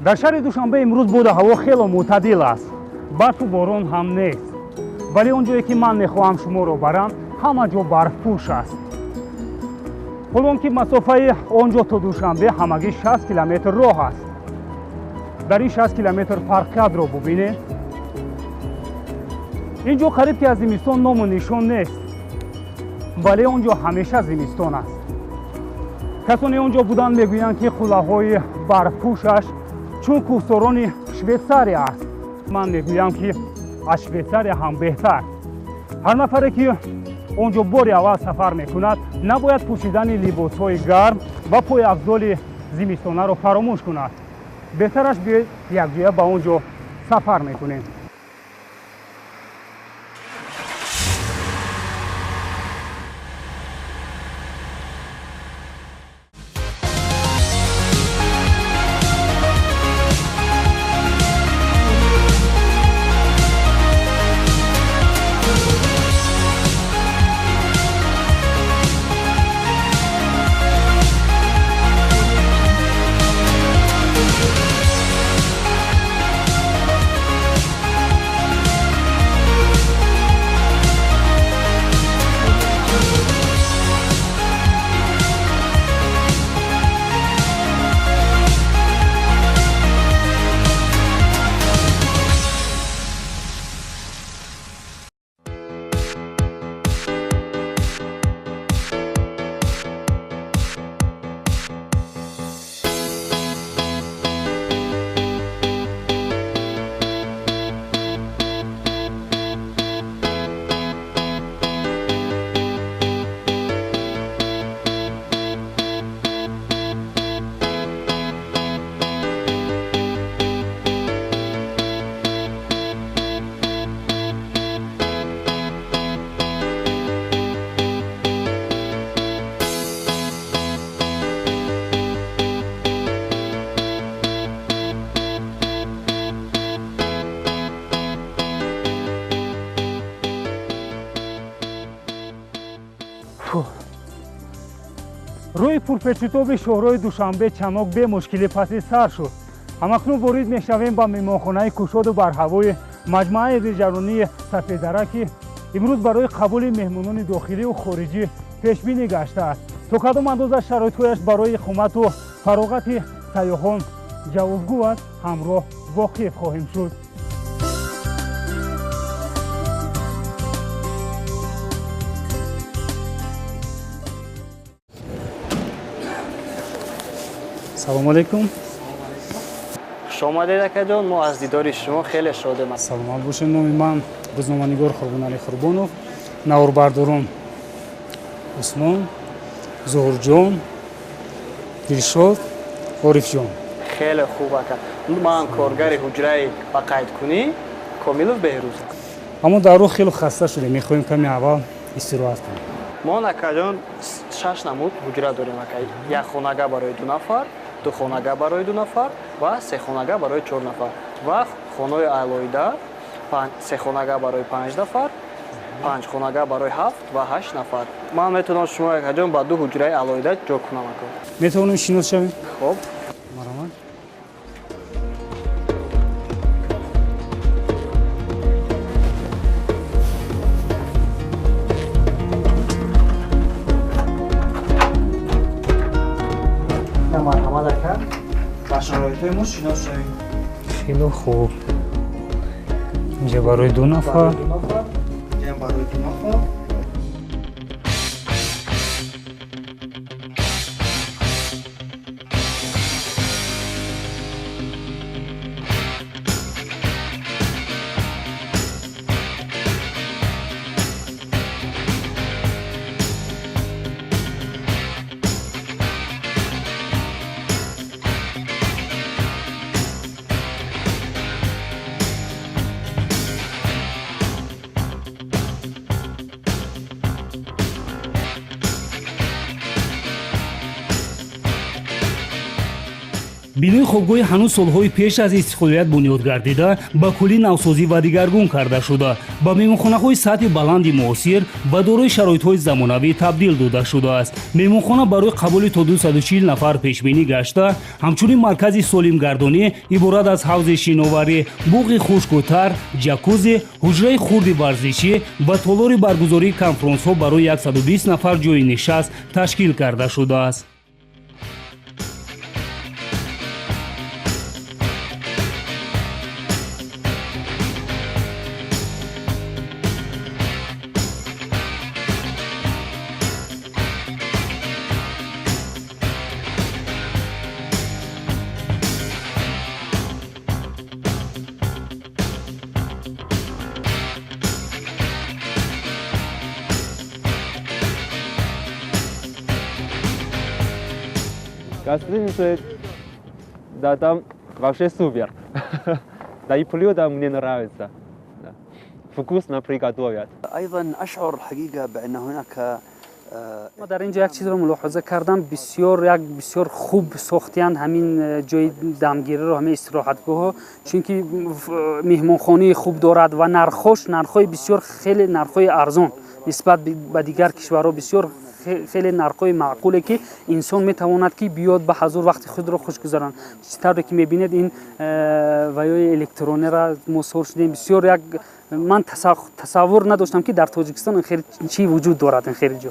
Дар шаҳри Душанбе имрӯз боду ҳаво хело мӯътадил аст, барфу борон ҳам нест, вале он ҷое ки ман мехоҳам шуморо барам, ҳама ҷо барфпӯш аст. Ҳоло он ки масофаи он ҷо то Душанбе ҳамагӣ 60 километр роҳ аст. Дар ин 60 километр фарқиятро бубинед. Ин ҷо қариб ки аз зимистон ному нишон нест, вале он ҷо ҳамеша зимистон аст. Касоне он ҷо буданд, мегӯянд, ки қуллаҳои барфпӯшаш чун кӯҳсорони Швейтсария аст. Ман мегӯям, ки аз Швейтсария ҳам беҳтар. Ҳар нафаре ки он ҷо бори аввал сафар мекунад, набояд пӯшидани либосҳои гарм ва пойафзоли зимистонаро фаромӯш кунад. Беҳтараш биёед, якҷоя ба он ҷо сафар мекунем. Рӯи пурпечутоби шоҳрои Душанбе Чанок бемушкилӣ паси сар шуд. Ҳамакнун ворид мешавем ба меҳмонхонаи кушоду барҳавои маҷмӯаи лижаронии Сафеддара, ки имрӯз барои қабули меҳмонони дохилию хориҷӣ пешбинӣ гаштааст. То кадом андоза шароитҳояш барои иқомату фароғати сайёҳон ҷавобгӯ аст, ҳамроҳ воқиф хоҳем шуд. Салому алейкум. Хуш омадед, акаҷон. Мо аз дидори шумо хеле шодем. Саломат бошед. Номи ман рӯзноманигор Қурбоналӣ Қурбонов, наворбардорон Усмон, Зуҳурҷон, Дилшод, Орифҷон. Хеле хуб, ака. Ман коргари ҳуҷраи ба қайдкунӣ Комилов Беҳрӯз. Аммо дар роҳ хеле хаста шудем, мехоҳем каме аввал истироҳат кунем. Мо, акаҷон, шаш намуд ҳуҷра дорем, ака. Як хонага барои ду нафар, ду хонага барои ду нафар ва се хонага барои чор нафар ва хонаи алоҳида се хонага барои панҷ нафар, панҷ хонага барои ҳафт ва ҳашт нафар. Ман метавонам шумо, акаҷон, ба ду ҳуҷраи алоҳида ҷо кунам, ака. Метавонем шинос шавем? Хоб. Марҳамат. Марҳамат, ака, ба шароитҳои мо шинос шавем. Хеле хуб. Инҷа барои ду нафар. Инҷа барои ду нафар. Бинои хобгоҳи ҳанӯз солҳои пеш аз истиқлолият бунёд гардида, ба куллӣ навсозӣ ва дигаргун карда шуда, ба меҳмонхонаҳои сатҳи баланди муосир ва дорои шароитҳои замонавӣ табдил дода шудааст. Меҳмонхона барои қабули то 240 нафар пешбинӣ гашта, ҳамчунин маркази солимгардонӣ иборат аз ҳавзи шиноварӣ, буғи хушку тар, ҷакузи, ҳуҷраи хурди варзишӣ ва толори баргузории конфронсҳо барои 120 нафар ҷойи нишаст ташкил карда шудааст. Гостиница, да, там вообще супер. Да, и блюда мне нравится. Да. Вкусно приготовят. أيضا أشعر حقيقة بأن هناك Ма дар ин ҷо як чизро мулоҳиза кардам: бисёр як бисёр хуб сохтиянд ҳамин ҷои дамгириро, ҳамин истироҳатгоҳҳо, чунки меҳмонхонаи хуб дорад ва нархош нархҳои бисёр хеле нархҳои арзон нисбат ба дигар кишварҳо, бисёр хеле нархҳои маъқуле, ки инсон метавонад, ки биёд ба ҳазур вақти худро хуш гузаронад. Чӣ тавре ки мебинед, ин ваёи электронера мо сор шудем. Бисёр як ман тасаввур надоштам, ки дар Тоҷикистон ин хеле чӣ вуҷуд дорад, ин хеле ҷо.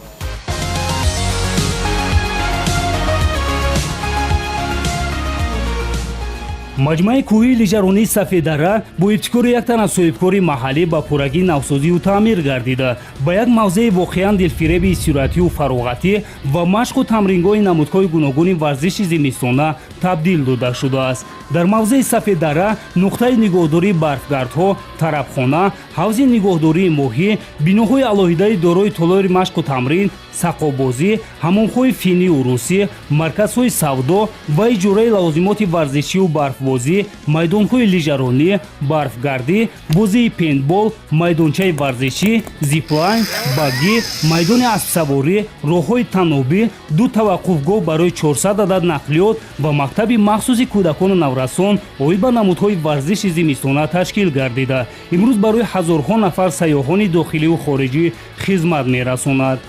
Маҷмӯаи кӯҳии лижаронии Сафеддара бо ибтикори як тан аз соҳибкори маҳаллӣ ба пуррагӣ навсозию таъмир гардида, ба як мавзеи воқеан дилфиреби истироҳатию фароғатӣ ва машқу тамрингоҳи намудҳои гуногуни варзиши зимистона табдил дода шудааст. Дар мавзеи Сафеддара нуқтаи нигоҳдории барфгардҳо, тарабхона, ҳавзи нигоҳдории моҳӣ, биноҳои алоҳидаи дорои толори машқу тамрин, сақобозӣ, ҳамомҳои финнию русӣ, марказҳои савдо ва иҷораи лавозимоти варзишию барфбозӣ, майдонҳои лижаронӣ, барфгардӣ, бозии пейнтбол, майдончаи варзишӣ, зиплайн, багги, майдони аспсаворӣ, роҳҳои танобӣ, ду таваққуфгоҳ барои 400 адад нақлиёт ва мактаби махсуси кӯдакону наврасон оид ба намудҳои варзиши зимистона ташкил гардида, имрӯз барои ҳазорҳо нафар сайёҳони дохилию хориҷӣ хизмат мерасонад.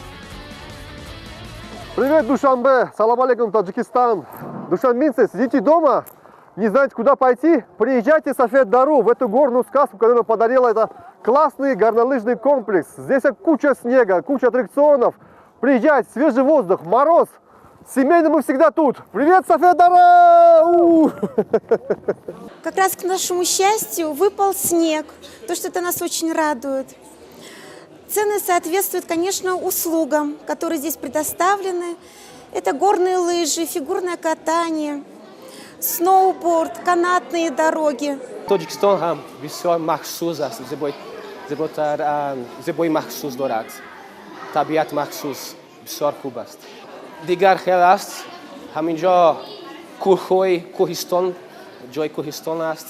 Привет, Душанбе! Салам алейкум, Таджикистан! Душанбинцы, сидите дома, не знаете, куда пойти? Приезжайте в Сафед-Дару, в эту горную сказку, которую подарила это классный горнолыжный комплекс. Здесь куча снега, куча аттракционов. Приезжайте, свежий воздух, мороз. Семейно мы всегда тут. Привет, Сафед-Дара! У! Как раз к нашему счастью выпал снег, то, что это нас очень радует. Цены соответствуют, конечно, услугам, которые здесь предоставлены. Это горные лыжи, фигурное катание, сноуборд, канатные дороги. Тоҷикистон ҳам бисёр махсус аст, зеботар, зебои махсус дорад, табиат махсус бисёр хуб аст, дигар хел аст. Ҳаминҷо кӯҳҳои кӯҳистон, ҷои кӯҳистон аст,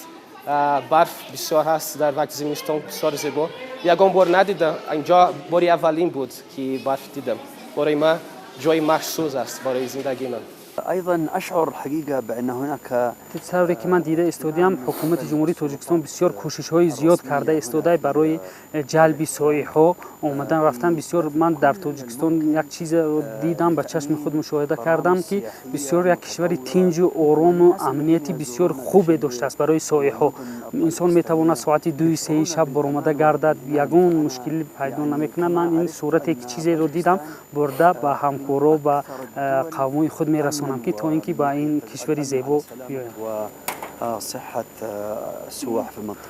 барф бисёр ҳаст дар вақти зимистон, бисёр зебо. Ягон бор надидам инҷо, бори аввалин буд, ки барф дидам. Барои ман ҷои махсус аст барои зиндагии ман. أيضا أشعر حقيقة بأن هناك Тавре ки ман дида истодиам, ҳукумати Ҷумҳурии Тоҷикистон бисёр кӯшишҳои зиёд карда истода барои ҷалби соиҳҳо, омадан рафтан. Бисёр ман дар Тоҷикистон як чизеро дидам, ба чашми худ мушоҳида кардам, ки бисёр як кишвари тинҷу орому амнияти бисёр хубе доштааст барои соиҳҳо. Инсон метавонад соати 2-сеи шаб баромада гардад, ягон мушкилӣ пайдо намекунад. Ман ин сурате ки чизеро дидам, бурда ба ҳамкоро, ба қавмои худ мерасонам, ки то ин ки ба ин кишвари зебо биёянд. وصحة السواح في المنطقة.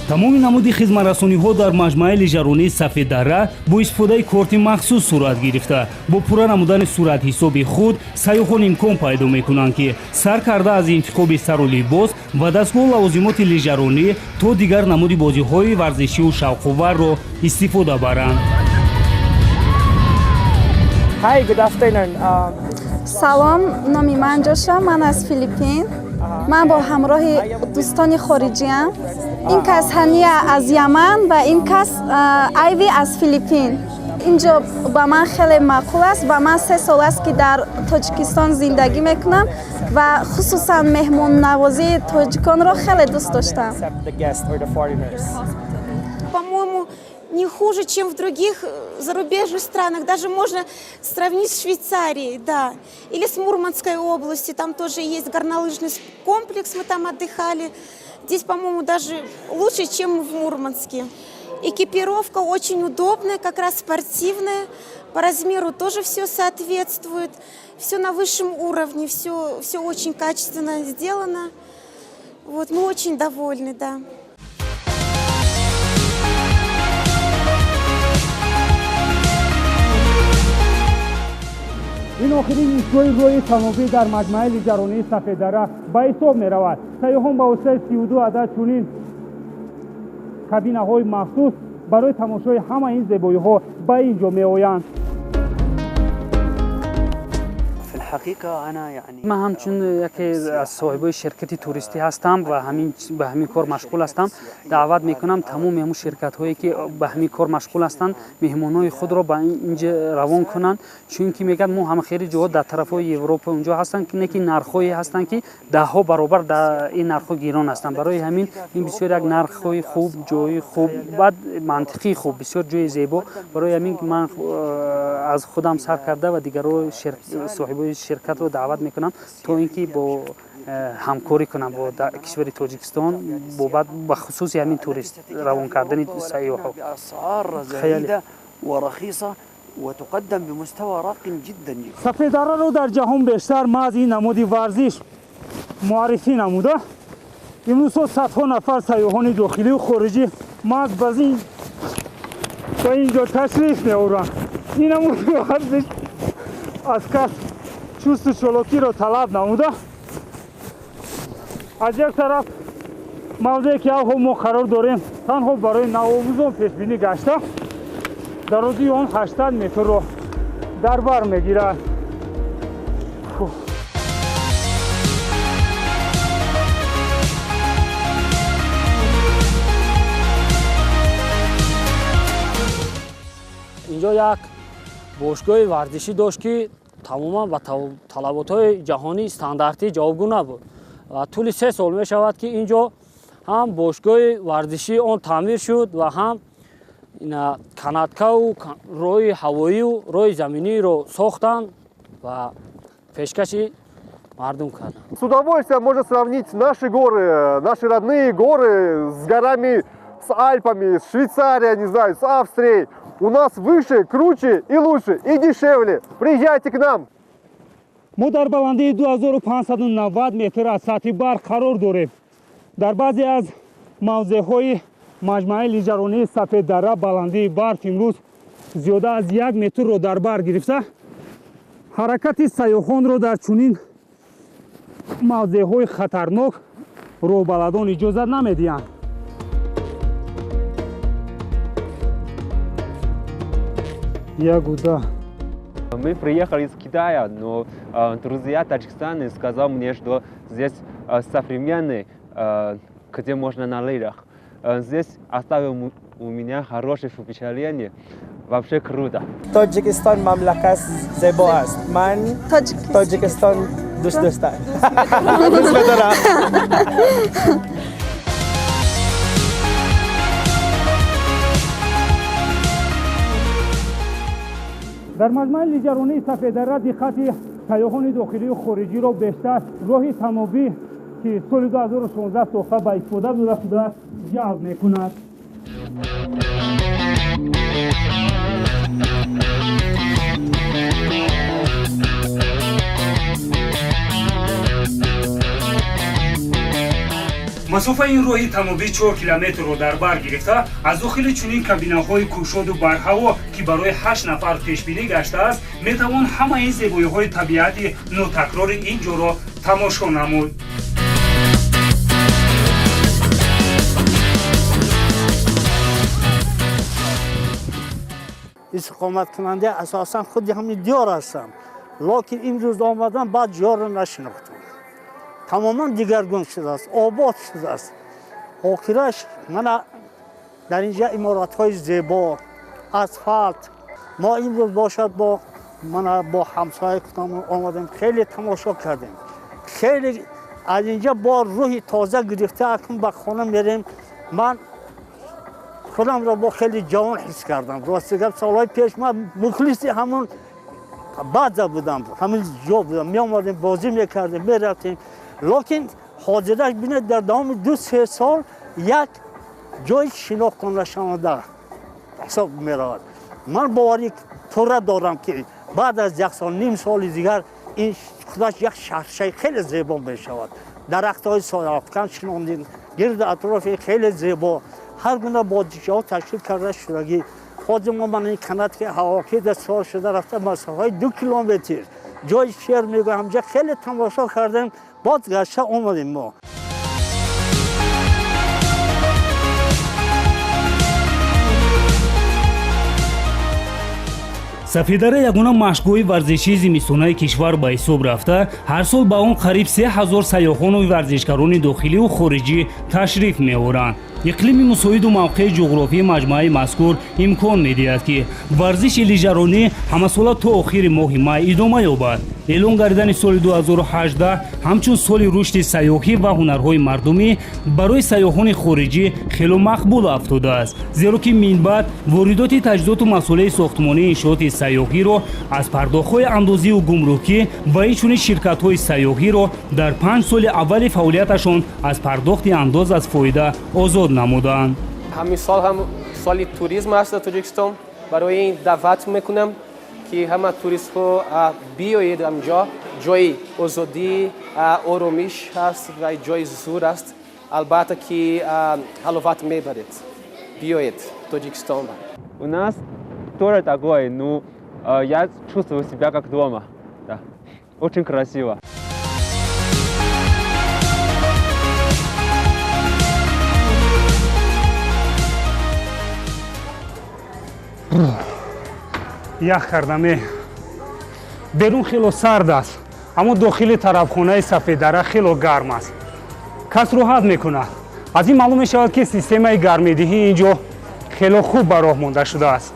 Тамоми намуди хизматрасониҳо дар маҷмӯаи лижаронии Сафеддара бо истифодаи корти махсус сурат гирифта, бо пурра намудани суратҳисоби худ сайёҳон имкон пайдо мекунанд, ки сар карда аз интихоби сару либос ва дастгоҳу лавозимоти лижаронӣ то дигар намуди бозиҳои варзишию шавқоварро истифода баранд. Hi, good afternoon. Салом, номи ман Ҷоша, ман аз Филиппин. Ман бо ҳамроҳи дӯстони хориҷиам. Ин кас Ҳания аз Яман ва ин кас Айви аз Филиппин. Инҷо ба ман хеле маъқул аст ва ман 3 сол аст, ки дар Тоҷикистон зиндагӣ мекунам ва хусусан меҳмоннавозии тоҷиконро хеле дӯст доштам. По-моему, не хуже, чем в других зарубежных странах. Даже можно сравнить с Швейцарией, да. Или с Мурманской областью. Там тоже есть горнолыжный комплекс, мы там отдыхали. Здесь, по-моему, даже лучше, чем в Мурманске. Экипировка очень удобная, как раз спортивная. По размеру тоже все соответствует. Все на высшем уровне, все очень качественно сделано. Вот, мы очень довольны, да. Ин охирин истгоҳи роҳи танобӣ дар маҷмӯаи лижаронии Сафеддара ба ҳисоб меравад. Сайёҳон ба воситаи 32 адад чунин кабинаҳои махсус барои тамошои ҳама ин зебоиҳо ба ин ҷо меоянд. Ман ҳамчун яке аз соҳибои ширкати туристӣ ҳастам ва ба ҳамин кор машғул ҳастам. Даъват мекунам тамоми ҳамун ширкатҳое, ки ба ҳамин кор машғул ҳастанд, меҳмонҳои худро ба инҷа равон кунанд, чунки мегӯяд, мо ҳама хеле ҷоҳо дар тарафҳои Европа унҷо ҳастанд, не ки нархҳое ҳастанд, ки даҳҳо баробар дар ин нархҳо гирон ҳастанд. Барои ҳамин ин бисёр як нархҳои хуб, ҷои хуб, баъд мантиқии хуб, бисёр ҷои зебо. Барои ҳамин ман аз худам сар карда ва дигарро, соҳибои ширкатро даъват мекунам, то ин ки бо ҳамкорӣ кунам бо кишвари Тоҷикистон бобат ба хусуси ҳамин турист равон кардани сайёҳҳо. وتقدم بمستوى راق جدا. Сафеддараро дар ҷаҳон бештар маҳз ин намуди варзиш муаррифӣ намуда, имрӯзҳо садҳо нафар сайёҳони дохилию хориҷӣ маҳз ба ин ҷо ташриф меоранд. Ин намуди варзиш аз кас чусту чолокиро талаб намуда, аз як тараф мавзее, ки авҳо мо қарор дорем, танҳо барои навомӯзон пешбинӣ гашта, дарозии он 800 метрро дар бар мегирад. Инҷо як бошгоҳи варзишӣ дошт, ки тамоман ба талаботҳои ҷаҳонии стандартӣ ҷавобгӯ набуд, ва тӯли 3 сол мешавад, ки ин ҷо ҳам бошгоҳи варзишии он таъмир шуд ва ҳам канаткаву роҳи ҳавоию роҳи заминиро сохтанд ва пешкаши мардум карданд. С удовольствием можно сравнить наши горы, наши родные горы с горами, с Альпами, с Швейцарией, не знаю, с Австрией. У нас выше, круче и лучше, и дешевле. Приезжайте к нам! Мо дар баландии 2590 метр аз сатҳи баҳр қарор дорем. Дар баъзе аз мавзеъҳои маҷмӯаи лижаронии Сафеддара баландии барф имрӯз зиёда аз 1 метрро дар бар гирифта, ҳаракати сайёҳонро дар чунин мавзеъҳои хатарнок роҳбаладон иҷозат намедиҳанд. Ягуда. Мы приехали из Китая, но друзья Таджикистана сказал мне, что здесь современный, где можно на лыжах. Здесь оставил у меня хорошее впечатление. Вообще круто. Тоҷикистон мамлакат зебо аст. Ман Тоҷикистон дӯст доштам. Дӯст медорам. Дар маҷмӯаи лижаронии Сафеддара диққати сайёҳони дохилию хориҷиро бештар роҳи танобӣ, ки соли 2016 сохта ба истифода дода шудааст, ҷалб мекунад. Масофаи ин роҳи танобӣ 4 километрро дар бар гирифта, аз дохили чунин кабинаҳои кушоду барҳаво, ки барои ҳашт нафар пешбинӣ гаштааст, метавон ҳамаи зебоиҳои табиати нотакрори ин ҷоро тамошо намуд. Истиқоматкунанда асосан худи ҳамин диёр ҳастам, лекин имрӯз омадам, баъд ҷоро нашинохтам. Тамоман дигаргун шудааст, обод шудааст. Охираш мана дар инҷа иморатҳои зебо, асфалт. Мо имрӯз бошад бо мана бо ҳамсояи худам омадем, хеле тамошо кардем, хеле аз инҷа бо рӯҳи тоза гирифта акнун ба хона мерем. Ман худамро бо хеле ҷавон ҳис кардам. Рости гап, солҳои пеш ман мухлиси ҳамон база будам, ҳамин ҷо будам, меомадем, бозӣ мекардем, мерафтем. Лекин ҳозираш бинед, дар давоми 2-3 сол як ҷои шинохтанашаванда ҳисоб меравад. Ман боварӣ пурра дорам, ки баъд аз як сол, ним соли дигар ин худаш як шаҳрчаи хеле зебо мешавад. Дарахтҳои сояафкан шинондем, гирди атрофи хеле зебо, ҳар гуна бозичаҳо ташкил карда шудагӣ. Ҳозир мо мана ин канатки ҳавокида сор шуда рафта масофаи 2 километр, ҷои шер мегӯям, ҳамҷа хеле тамошо кардем, боз гашта омадем мо. Сафедара ягона машқгоҳи варзишии зимистонаи кишвар ба ҳисоб рафта, ҳар сол ба он қариб 3000 сайёҳону варзишгарони дохиливу хориҷӣ ташриф меоранд. Иқлими мусоиду мавқеи ҷуғрофии маҷмӯаи мазкур имкон медиҳад, ки варзиши лижаронӣ ҳамасола то охири моҳи май идома ёбад. Эълон гардидани соли 2018 ҳамчун соли рушди сайёҳӣ ва ҳунарҳои мардумӣ барои сайёҳони хориҷӣ хело мақбул афтодааст, зеро ки минбаъд воридоти таҷҳизоту масолеҳи сохтмонии иншооти сайёҳиро аз пардохтҳои андозиву гумрукӣ ва инчунин ширкатҳои сайёҳиро дар 5 соли аввали фаъолияташон аз пардохти андоз аз фоида озод намуданд. Ҳамин сол ҳам соли туризм аст дар Тоҷикистон. Барои ин даъват мекунам, ки ҳама туристҳо биёед ҳамҷо. Ҷои озодӣ, оромиш ҳаст ва ҷои зур аст. Албатта ки ҳаловат мебаред. Биёед Тоҷикистон. У нас тоже такое, ну, я чувствую себя как дома. Да. Очень красиво. Ях кардаме. Берун хело сард аст, аммо дохили тарабхонаи Сафеддара хело гарм аст, кас роҳат мекунад. Аз ин маълум мешавад, ки системаи гармидиҳӣ ин ҷо хело хуб ба роҳ монда шудааст.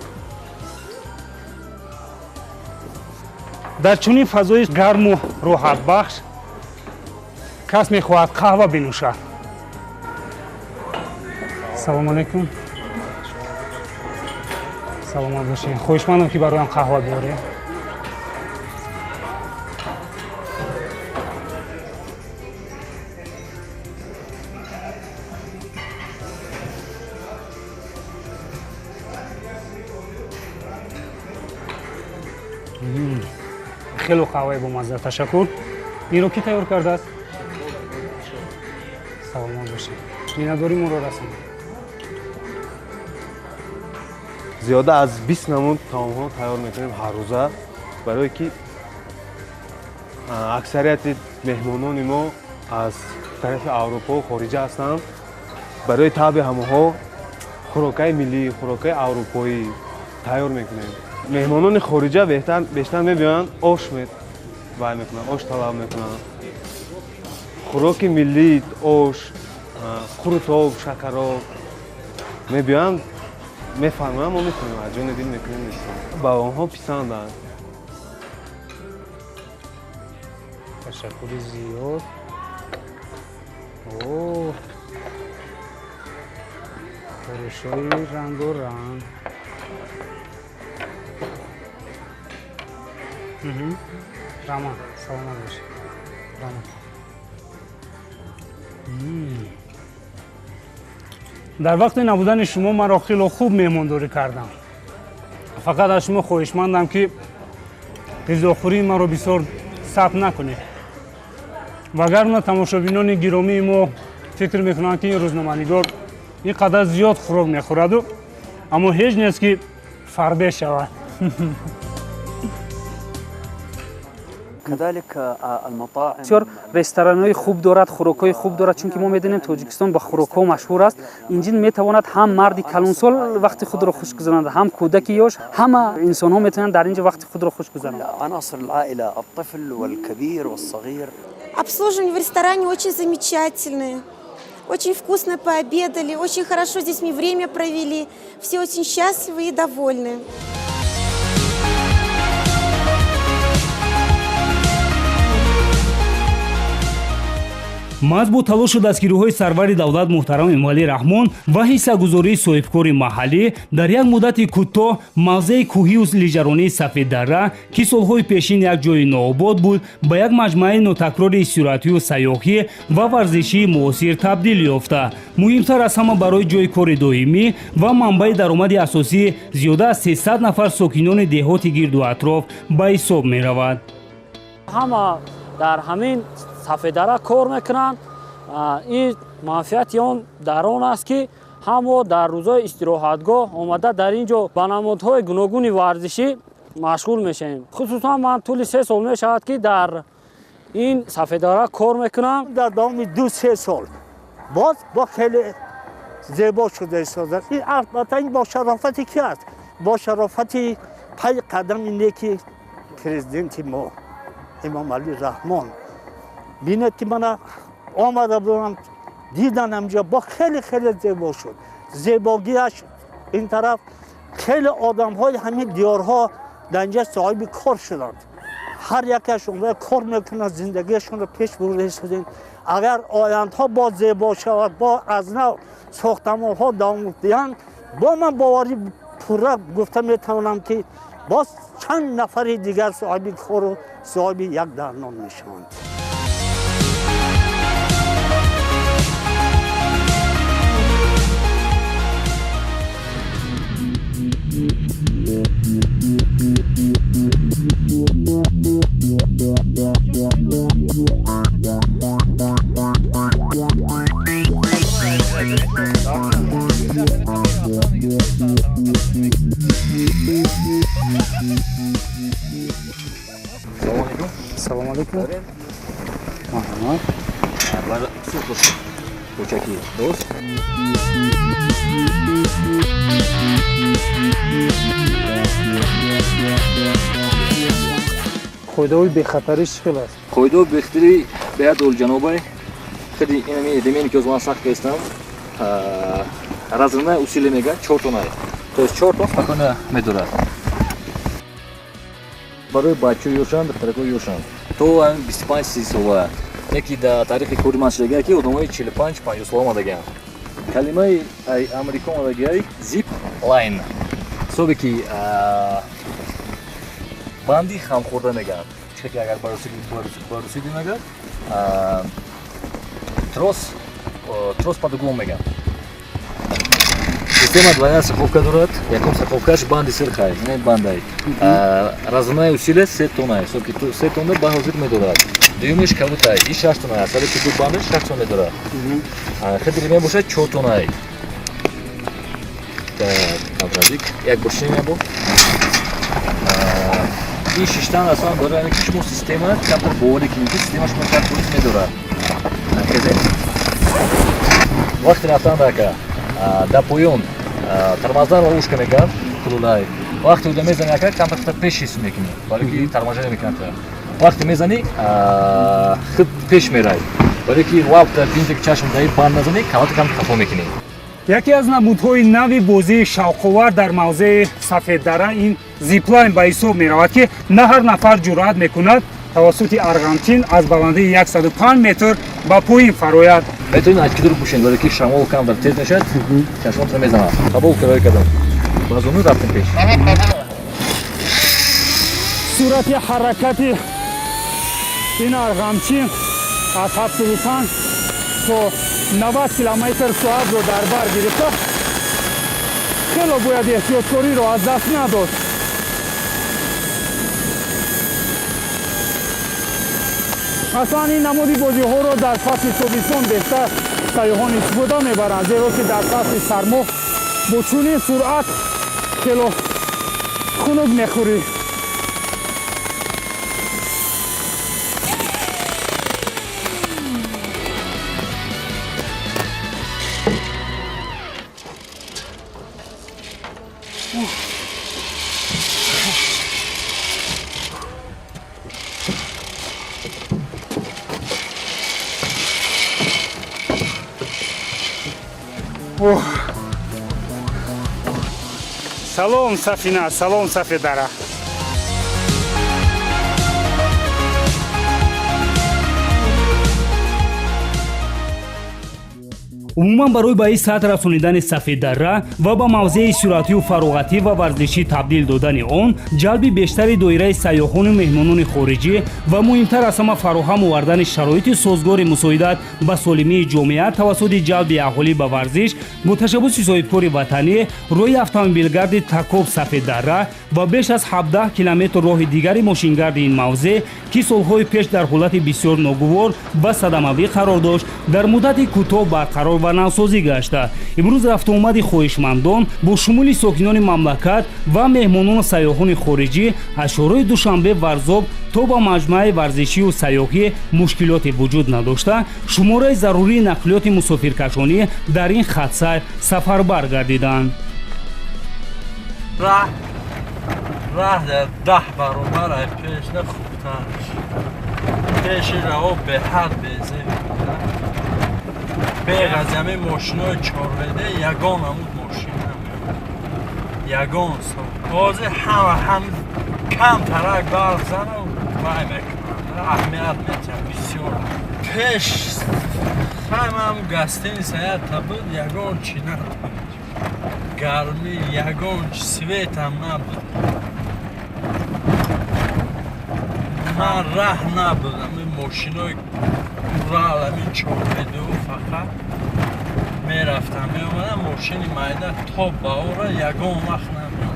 Дар чунин фазои гарму роҳатбахш кас мехоҳад қаҳва бинӯшад. Салому алайкум, саломат бошед. Хоҳишмандам, ки бароям қаҳва биёред. Хело қаҳваи бомазза, ташаккур. Инро кӣ тайёр кардааст? Саломат бошед, миннатдорӣ моро расонед. Зиёда аз 20 намуд таомҳо тайёр мекунем ҳаррӯза, барое ки аксарияти меҳмонони мо аз тарафи Аврупо, хориҷа ҳастанд. Барои таъби ҳамаҳо хӯрокаи миллӣ, хӯрокаи аврупоӣ тайёр мекунем. Меҳмонони хориҷа бештар мебиёянд, ош вай мекунанд, ош талаб мекунанд. Хӯроки миллӣ, ош, қурутоб, шакароб мебиёянд, мефармоянд, мо мекунем, аз ҷони дил мекунем, ба онҳо писанданд. Ташаккури зиёд. О, хӯришҳои рангоранг. Раман, саломат бошед. Раман. Дар вақти набудани шумо маро хело хуб меҳмондорӣ кардам. Фақат аз шумо хоҳишмандам, ки ғизохӯрии маро бисёр сабт накунед, вагарна тамошобинони гиромии мо фикр мекунанд, ки ин рӯзноманигор ин қадар зиёд хӯрок мехӯраду, аммо ҳеҷ нест, ки фарбе шавад. Бисёр ресторанҳои хуб дорад, хӯрокҳои хуб дорад, чунки мо медонем, Тоҷикистон ба хӯрокҳо машҳур аст. Инҷин метавонад ҳам марди калонсол вақти худро хуш гузаронад, ҳам кӯдаки ёш, ҳама инсонҳо метавонанд дар инҷо вақти худро хуш гузаронанд. Обслуживание в ресторане очень замечательное. Очень вкусно пообедали, очень хорошо здесь мы время провели. Все очень счастливы и довольны. Маҳз бо талошу дастгириҳои сарвари давлат муҳтарам Эмомалӣ Раҳмон ва ҳиссагузории соҳибкори маҳаллӣ дар як муддати кӯтоҳ мавзеи кӯҳию лижаронии Сафеддара, ки солҳои пешин як ҷои нообод буд, ба як маҷмӯаи нотакрори истироҳатию сайёҳӣ ва варзишии муосир табдил ёфта, муҳимтар аз ҳама, барои ҷои кори доимӣ ва манбаи даромади асосӣ зиёда аз 300 нафар сокинони деҳоти гирду атроф ба ҳисоб меравад. Ҳама дар ҳамин Сафеддара кор мекунанд. Ин манфиати он дар он аст, ки ҳамо дар рӯзҳои истироҳатгоҳ омада, дар ин ҷо ба намудҳои гуногуни варзишӣ машғул мешавем. Хусусан ман тӯли 3 сол мешавад, ки дар ин Сафеддара кор мекунам. Дар давоми 2-3 сол боз бо хеле зебо шуда истодааст. Ин албатта ин бо шарофати ки аст? Бо шарофати пай қадами неки президенти мо Эмомалӣ Раҳмон. Бинед, ки мана омада будам, дидан, ҳамҷо бо хеле хеле зебо шуд. Зебогиаш ин тараф, хеле одамҳои ҳамин диёрҳо дар инҷа соҳиби кор шуданд. Ҳар якашон кор мекунанд, зиндагиашонро пеш бурда истодем. Агар ояндҳо боз зебо шавад, бо аз нав сохтамонҳо давом диҳанд, бо ман боварӣ пурра гуфта метавонам, ки боз чанд нафари дигар соҳиби кору соҳиби як даҳнон мешаванд. Салом алейкум. Марҳамат. Кӯчаки дӯст. Қоидаҳои бехатарӣ чӣ хел аст? Қоидаҳои бехатарӣ беҳад олиҷанобай. Хеле инами ремени, ки ман сахт кестам, разрывная усилие мегӯяд, чор тоннае, то есть чор тон спокойно медорад. Барои бачаҳо ёшанд, духтаракҳо ёшанд, то 25-30 сола. Яки дар таърихи кори ман шудагия, ки одамои 45, 50 сола омадагианд. Калимаи амрико омадагиай, zip line, ҳисобе ки банди хамхӯрда мегӯянд. Ки агар ба русӣ гӯем, агар трос под углом мегӯянд. Система двойная страховка дорад. Якум страховкаш банди сирхай, не бандай. Разрывная усилие 3 тонна, ҳисоб ки 3 тонна ба ҳозир медорад. Дуюмиш кабутай, и 6 тонна, асаби ки ду бандаш 6 тонна медорад. Хеле мебошад 4 тоннай. Так, як бор шинем ябо. Ин шиштан аслан барои ҳамин, ки шумо система камтар боварӣ кунед, ки система шумо чанд полис медорад. Вақти рафтан дака дар поён тормозная ловушка мекард, кулулай. Вақте уда мезани, ака, камтар пеш ҳис мекунӣ, барои ки торможение мекунад. Вақте мезани, худ пеш мерай, барои ки лабта бинте, ки чашм даи банд назани, калата кам хафо мекунӣ. Яке аз намудҳои нави бозии шавқовар дар мавзеи Сафеддара ин зиплайн ба ҳисоб меравад, ки на ҳар нафар ҷуръат мекунад тавассути арғамчин аз баландии 105 метр ба поин фарояд. Метавонед очкидор пӯшед, барои ки шамол камтар тез мешавад, чашмотро мезанад. Қабул кироя кардам, ба зону рафтем пеш. Суръати ҳаракати ин арғамчин аз 75 то 90 километр соатро дар бар гирифта, хело бояд эҳтиёткориро аз даст надод. Аслан ин намуди бозиҳоро дар фасли тобистон бештар сайёҳон истифода мебаранд, зеро ки дар фасли сармо бо чунин суръат хело хунук мехӯрӣ. Салом, Сафина, салом, Сафеддара. Умуман, барои ба ин сатҳ расонидани Сафеддара ва ба мавзеи истироҳатию фароғатӣ ва варзишӣ табдил додани он, ҷалби бештари доираи сайёҳону меҳмонони хориҷӣ ва муҳимтар аз ҳама, фароҳам овардани шароити созгори мусоидат ба солимии ҷомеа тавассути ҷалби аҳолӣ ба варзиш, бо ташаббуси соҳибкори ватанӣ роҳи автомобилгарди Такоб Сафеддара ва беш аз 17 километр роҳи дигари мошингарди ин мавзеъ, ки солҳои пеш дар ҳолати бисёр ногувор ва садамавӣ қарор дошт, дар муддати кӯтоҳ барқарор ва навсозӣ гашта, имрӯз рафтуомади хоҳишмандон бо шумули сокинони мамлакат ва меҳмонону сайёҳони хориҷӣ аз шоҳрои Душанбе Варзоб то ба маҷмӯаи варзишию сайёҳӣ мушкилоте вуҷуд надошта, шумораи зарурии нақлиёти мусофиркашонӣ дар ин хатсайр сафарбар гардиданд. Раҳ дар 10 баробар ай пешна хубтар. Пеши раҳо беҳад безеб. Беғаз ҳамин мошинои чорведа ягон ҳамуд мошин намеояд. Ягон сол. Ҳозир ҳама ҳам кам тарак барф зана вай мекунанд. Аҳамият метиҳанд бисёр. Пеш ҳамам гостиница якта буд, ягон чи набуд. Гармӣ, ягон чи, светам набуд. Ман раҳ набуд, ҳамин мошинои Урал, ҳамин чорведу фақат мерафтам, меомадам, мошини майда то ба ора ягон вақт намеомад.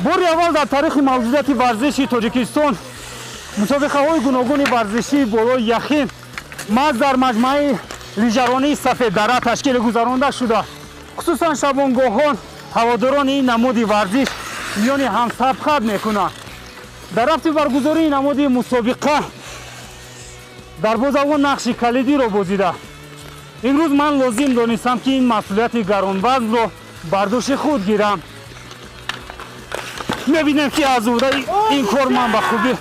Бори аввал дар таърихи мавҷудияти варзиши Тоҷикистон мусобиқаҳои гуногуни варзишии болои яхин маҳз дар маҷмӯаи лижаронии Сафеддара ташкил гузаронда шуда, хусусан шабонгоҳон ҳаводорони ин намуди варзиш миёни ҳам сабқат мекунанд. Дар рафти баргузории намуди мусобиқа дарвозавон нақши калидиро бозида. Имрӯз ман лозим донистам, ки ин масъулияти гаронвазнро бар дӯши худ гирам. Мебинем, ки аз уҳдаи ин кор ман ба хубӣ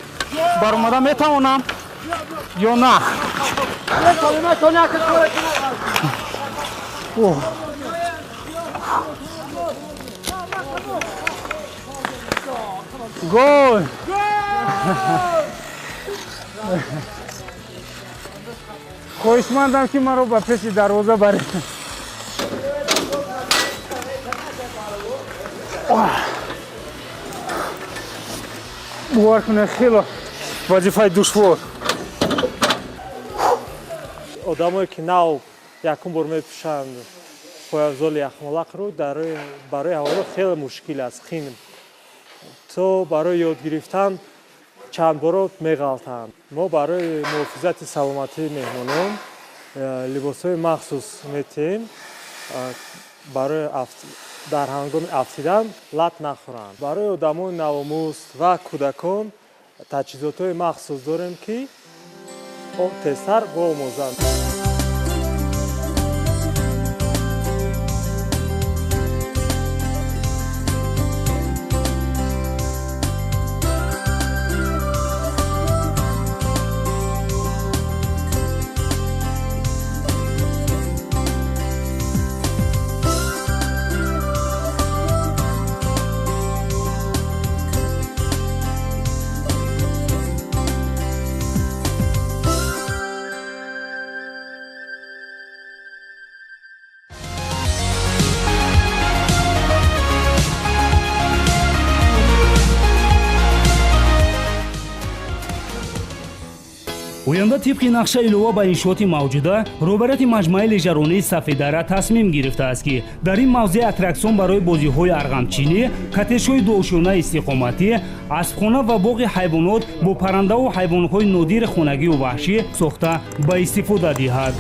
баромада метавонам ё на. Гол! Хоҳишмандам, ки маро ба пеши дарвоза баред. Бовар кунед, хело вазифаи душвор. Одамое ки нав якум бор мепӯшанд пойафзоли яхмолақро, барои ҳаворо хеле мушкил аст, хин. То барои ёд гирифтан чанд боро меғалтанд. Мо барои муҳофизати саломатии меҳмонон либосҳои махсус метиҳем, барои дар ҳангоми афтидан лат нахӯранд. Барои одамони навомӯз ва кӯдакон таҷҳизотҳои махсус дорем, ки тезтар биомӯзанд. Оянда тибқи нақша илова ба иншооти мавҷуда, роҳбарияти маҷмӯаи лижаронии Сафеддара тасмим гирифтааст, ки дар ин мавзеъ аттраксион барои бозиҳои арғамчинӣ, коттеҷҳои дуошёнаи истиқоматӣ, аспхона ва боғи ҳайвонот бо паррандаву ҳайвонҳои нодири хонагию ваҳшӣ сохта ба истифода диҳад.